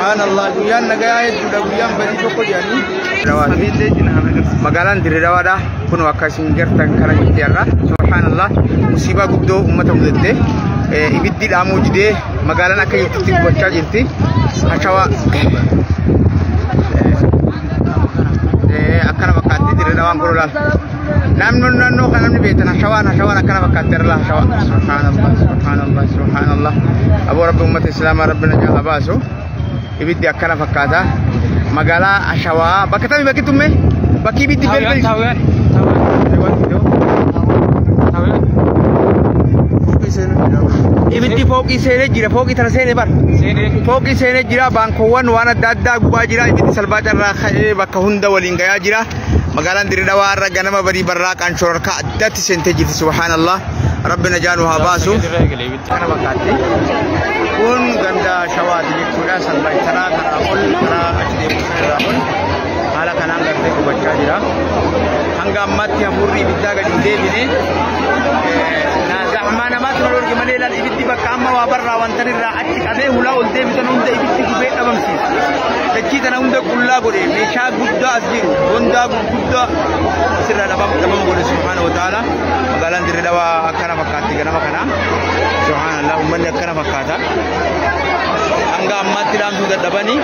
Subhanallah, guyyaan nagayaa hedduudha, guyyaan badii tokko jedhanii. Magaalaan Dirree Dawaadha. Kun akka isin gartan kana jirti har'a. Subhanallah, musiibaa guddoo uummata mudatte. Ibiddi dhaamuu didee magaalaan akka jirtutti gubachaa jirti. Hashawaa akkana fakkaatti Dirree Dawaan kun olaal. Naannoon naannoo kan namni beektan hashawaan hashawaan akkana fakkaatti irra hashawaa. Subhanallah, subhanallah, subhanallah. Aboo rabbi uummata islaamaa rabbi najaa haa baasu. Ibiddi akkana fakkaata. Magaalaa Ashawaa bakka tamii bakki tumme bakki ibiddi belbel. Ibiddi fooqii seenee jira, fooqii tana seenee bar. Fooqii seenee jira, baankoowwan waan adda addaa gubaa jira, ibiddi salphaa carraa ka'ee bakka hunda waliin gayaa jira. Magaalaan Dirree Dawaa irra ganama barii barraaqaan shororkaa addatti seentee jirti, subhanallah. Rabbi najaa nu haa baasu. Kana fakkaatti. Kun ganda Shawaati jechuudha. Salphaa karaa karaa ol karaa achi deemu irraa ol haala kanaan gartee gubachaa jira. Hanga ammaatti hafuurri ibiddaa gadi hin deebine. Zahmaa namaatti wal orge malee ilaal ibiddi bakka amma waa barraa wantan irraa achi qabee hulaa ol deebisan hunda ibiddi gubee dhabamsiisa. Dachii tana hunda qullaa godhe, meeshaa guddaa as jiru gondaa gurguddaa asirraa dhabama godhe, subhaana wa ta'ala. Magaalaan Dirree Dawaa akkana fakkaatti ganama kana. Subhaanallah, uummanni akkana fakkaata. Hanga ammaatti dhaamsuu dadhabanii.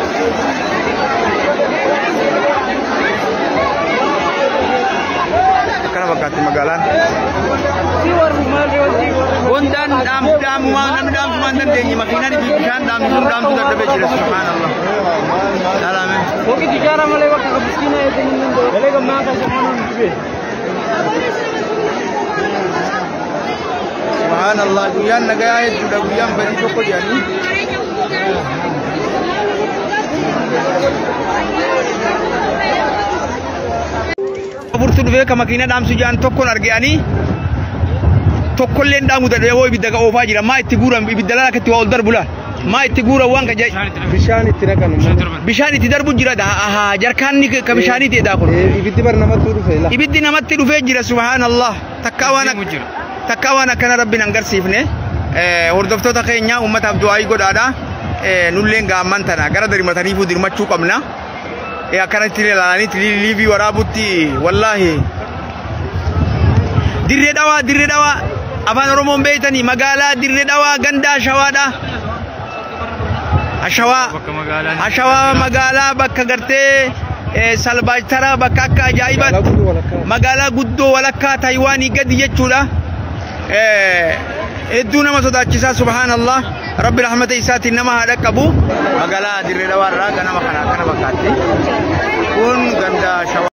Akkana fakkaatti magaalaan. Gondaan dhaamumaa namni dhaamsumaa hin dandeenye, makiinaan bishaan dhaamsuun dhaamsuu dadhabee jira, subhaanallah. Salaame. Fooqii tijaara malee bakka miskiina eeguu hin danda'u. Galee gammaa kan shamaan hin. Subhanallah, guyyaan nagayaa hedduudha, guyyaan badii tokko jedhanii. Furtuu dhufee ka makiina dhaamsu jedhan tokkoon arge'anii tokkolleen dhaamu dadhabee hoo ibidda oofaa jira. Maa itti guuran ibidda lala akkatti waa ol darbu laal. Maa itti guuran waan ka Bishaan itti naqan. Bishaan itti darbu jira, jarkaanni ka bishaanii ta'edha kun. Ibiddi bar namatti dhufe la. Ibiddi namatti dhufee jira, subhanallah. Takkaa waan akkana rabbiin hangarsiifne. Hordoftoota keenya uummataaf du'aayii godhaadha. Nulleen gaamman tana gara dirmataniifuu dirmachuu qabna. Akkanatti ilaalanii liivii waraabutti wallaahi. Dirree Dhawaa, Dirree Dhawaa afaan Oromoon beektanii, magaalaa Dirree Dhawaa ganda Ashawaadha. Ashawaa Ashawaa magaalaa bakka gartee salbaajtaraa bakka akka ajaa'ibaatti magaalaa guddoo walakkaa Taayiwaanii gadi jechuudha. Hedduu nama sodaachisaa, subhanallah. Rabbi rahmata isaatiin nama haa dhaqqabu. Magaalaa Dirree Dhawaa irraa ganama kana akkana fakkaatti. Kun ganda Shawaa.